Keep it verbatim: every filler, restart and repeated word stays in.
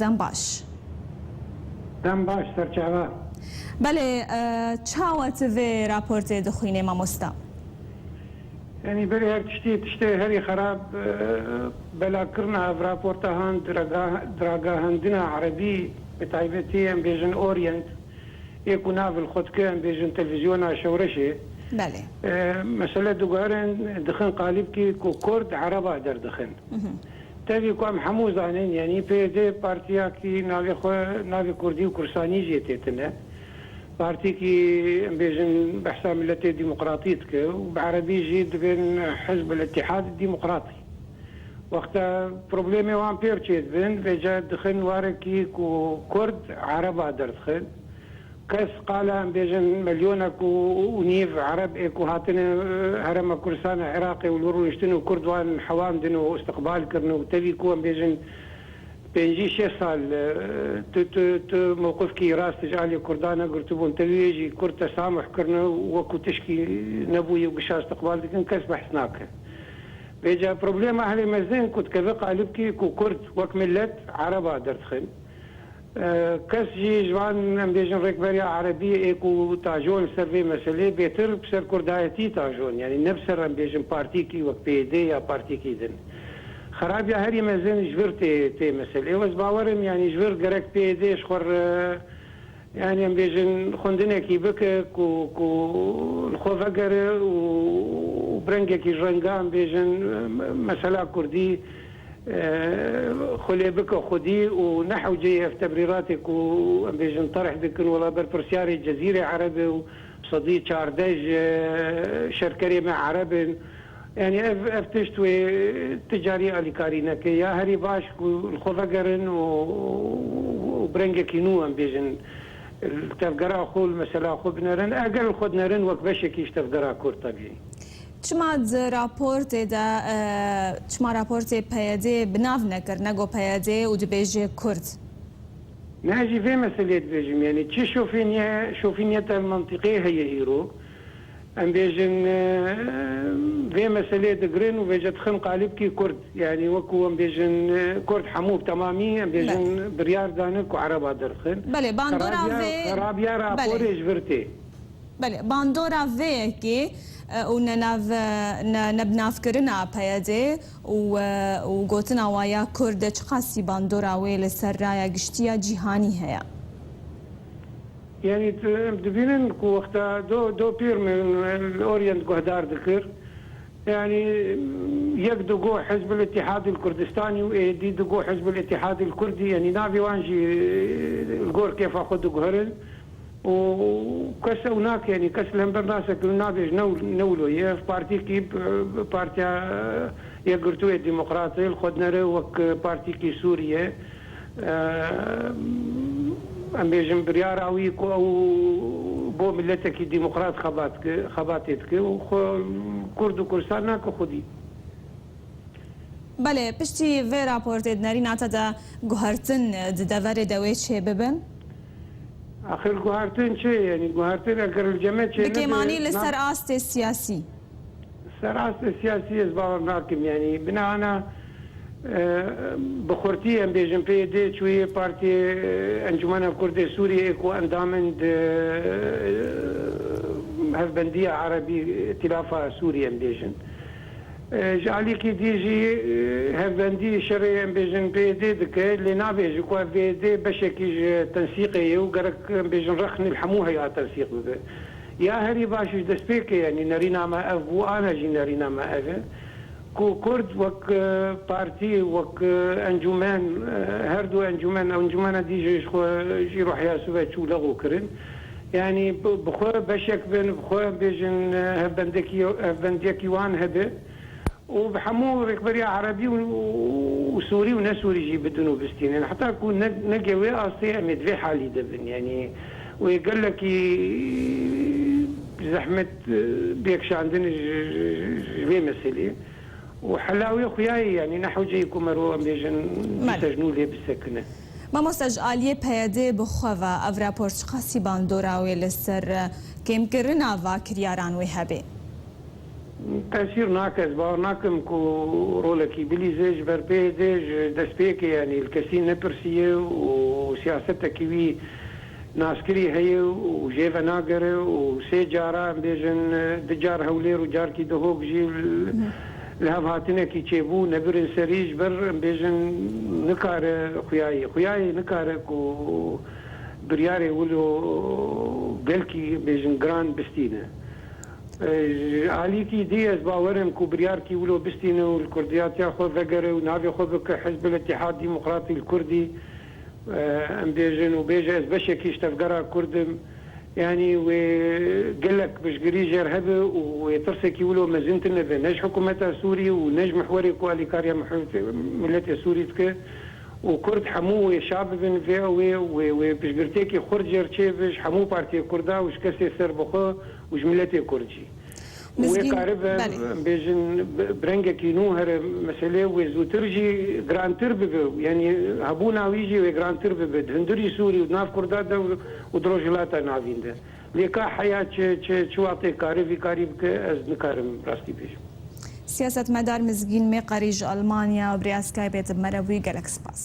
Dem baş. Dem baş, serçava. Belê, e, çawa tu vê raportê dixwînê, mamosta? Yanî berê her tiştî, tiştê herî xerab, e, belakirina ev raporta han draga-, dragahandina erebî, bi taybetî em bêjin Orient, ê ku nav li xwe dike, em bêjin televîzyona şewreşê. Belê. E, mesele diguherin, dixin qalibkî ku Kurd ereba derdixin. Mhm. Tevî ku em hemû zanin, yanî P Y D partiyakî navê xwe, navê Kurdî û Kursanî jê tê tine. Partîkî, em bêjin, behsa miletê demokratî dike û bi erebî jî dibên Hizb el-Îtihad Demokratî. Wexta problemê wan pêr çêdibin, vêca dixin warekî ku Kurd ereba derdixin. Kes qala, em bêjin, milyonek û, û nîv ereb ê ku hatine, e, herêma Kurdistan a Iraqê û li rûniştin û Kurd wan hewandin û istiqbal kirin û tevî ku, em bêjin, pêncî şeş sal, e, tu, tu, tu mewqifkî rast ji alî Kurdan negirtibûn, tevî wê jî Kurd tesamuh kirine û wekû tişkî nebûyî û gişa istiqbal dikin, kes behs nake. Vêca problema herî mezin ku dikeve qalibkî ku Kurd wek milet ereba derdixin. E, kes jî ji van, em bêjin, rêkberiya erebî ê ku tajon li ser vê meselê bêtir bi ser kurdayetî tajon, yanî ne bi ser, em bêjin, partîkî wek P Y D ya partîkî din. Xerabiya herî mezin ji vir tê, tê meselê. Ez bawer im, yanî ji vir gerek P Y D ji xwe re, yanî em bêjin, xwendinekî bike ku, ku li xwe vegere û, û bi rengekî ji renga, em bêjin, mesela kurdî, e, xwe lê bike xwedî û ne hewceyê ev tebrîratê ku, em bêjin, terh dikin, wela berpirsyarê Cezîrê Ereb e û sedî çardeh ji şerkerê me Ereb in. Yanî ev, ev tişt wê ti carî alîkarî neke. Ya herî baş ku li xwe vegerin û, û bi rengekî nû, em bêjin, li tevgera xwe, li mesela xwe binerin. Eger li xwe dinerin, wek beşekî ji tevgera Kurd tevî. Çima di raportê de, e, çima raportê P Y D bi nav nekir, nego P Y D û dibêje Kurd? Ne, ez jî vê meseleyê dibêjim, yanî çi şofîniye-, şofîniyeta mantîqê heye îro. Em bêjin, e, vê meseleyê digirin û vêca dixin qalibkî Kurd. Yanî wekû em bêjin, e, Kurd hemû bi temamî, em bêjin, belê, biryar dane ku Ereba derxin. Belê, bandora xerabiya, vê, xerabiya raporê, belê, ji vir tê. Belê, bandora vê yekê, e, û nenav-, ne-, nebinavkirina P Y D û, e, û gotina wa ya Kurd, çiqasî bandora wê li ser raya giştî ya cîhanî heye? Yanî, tu, em dibînin ku wexta do, do pîr min li Orient guhdar dikir, yanî, yek digo Hizb el-Îtihad el-Kurdistanî û êdî digo Hizb el-Îtihad el-Kurdî, yanî navê wan jî, e, li gor kêfa xwe diguherin û kes ew nake, yanî kes li hember nase ku navê ji ne, ne wilo ye. Ev partîkî, e, partiya Yekgirtûyê Demokratê li xwe dinere wek partîkî Sûriye. Em bêjin, biryara wî ku ew bo mileteke demokrat xebat ki-, xebatê dike û xwe Kurd û Kurdistan nake xwedî. Belê, piştî vê raportê di nerîna te de guhertin di deverê de wê çê bibin? Axir guhertin çi? Yanî guhertin eger li cem me çê nebe, dikê manî li ser astê siyasî. Ser astê siyasî ez bawer nakim, yanî binana, e, bi xurtî em bêjin P Y D çûye partiyê, e, Encûmena Kurdê Sûriyê ku endam in di, e, hevbendiya Erebî, Îtîlafa Sûriyê em bêjin. E, ji alîkî dî jî, e, hevbendî şerê em bêjin P Y D dike, lê nabêje ku ev P Y D beşekî ji tensîqê ye û gerek em bêjin rexnî li hemû heya tensîq bibe. Ya herî baş ji destpêkê, yanî nerîna me ev bû, ana jî nerîna me ev e, ku Kurd wek, e, partî, wek, e, encûmen, e, her du encûmen, encûmena dî jî ji xwe jî Rohiya Sûve çû lexo kirin. Yanî bi, bi xwe beşek bin, bi xwe bêjin, e, hevbendekî, hevbendiyekî wan hebe. û bi hemû rêkberiya Erebî û, û Sûrî û ne Sûrî jî bidin û bistînin. Heta ku ne, neke wê astê em ê di vê halî de bin. Yanî wê gelekî zehmet, e, bê kişandin ji, ji, ji vê meselê. Û hela wê xuya ye, yanî ne hewceyî ku mero em bêjin, belê, dîsa ji nû lê bisekine. Mamoste, ji aliyê P Y D bi xwe ve ev rapor çiqasî bandora wê li ser, e, kêmkirina va kiryaran wê hebe? Tesîr nake, ez bawer nakim ku rolekî bilîze ji ber P Y D ji destpêkê, yanî li kesî nepirsiye û siyasetekî wî naskirî heye û jê venagere û sê cara, em bêjin, du car Hewlêr û carkî Duhok jî li hev hatinekî çêbû, nebirin serî ji ber, em bêjin, nikare xuyayê, xuyayê nikare ku biryarê wilo gelkî, em bêjin, giran bistîne. Ji alîkî dî ez bawer im ku biryarkî wilo bistîne û li kurdiyatiya xwe vegere û navê xwe bike Hizb el-Îtîhad Demokratî li Kurdî, em bêjin û bêje, ez beşekî ji tevgera Kurd im. Yanî wê gelek piştgirî jêr hebe û wê tirsekî wilo mezin tune be, ne ji hikûmeta Sûrî û ne ji mihwerê ku alîkariya mihwete-, miletê Sûrî dike. Û Kurd hemû wê şa bibin vê ew ê, wê, wê piştgirtiyekî xurt jêr çêbe ji hemû partiyê Kurda û ji kesê serbixwe û ji miletê Kurd jî. Wê Mizgîn, karibe, belê, em bêjin, bi, bi rengekî nû here meselê, wê zûtir jî girantir bibe. Yanî hebûna wî jî wê girantir bibe. Di hundirî Sûrî û di nav Kurda de û, û di Rojhilata Navîn de. Lê ka heya çi, çi, çi wextê kare vî karî bike, ez nikarim rastî bêjim. Siyasetmedar Mizgîn Mêqerî ji Almanya û bi rêya Skypeê di me re bûyî, gelek spas.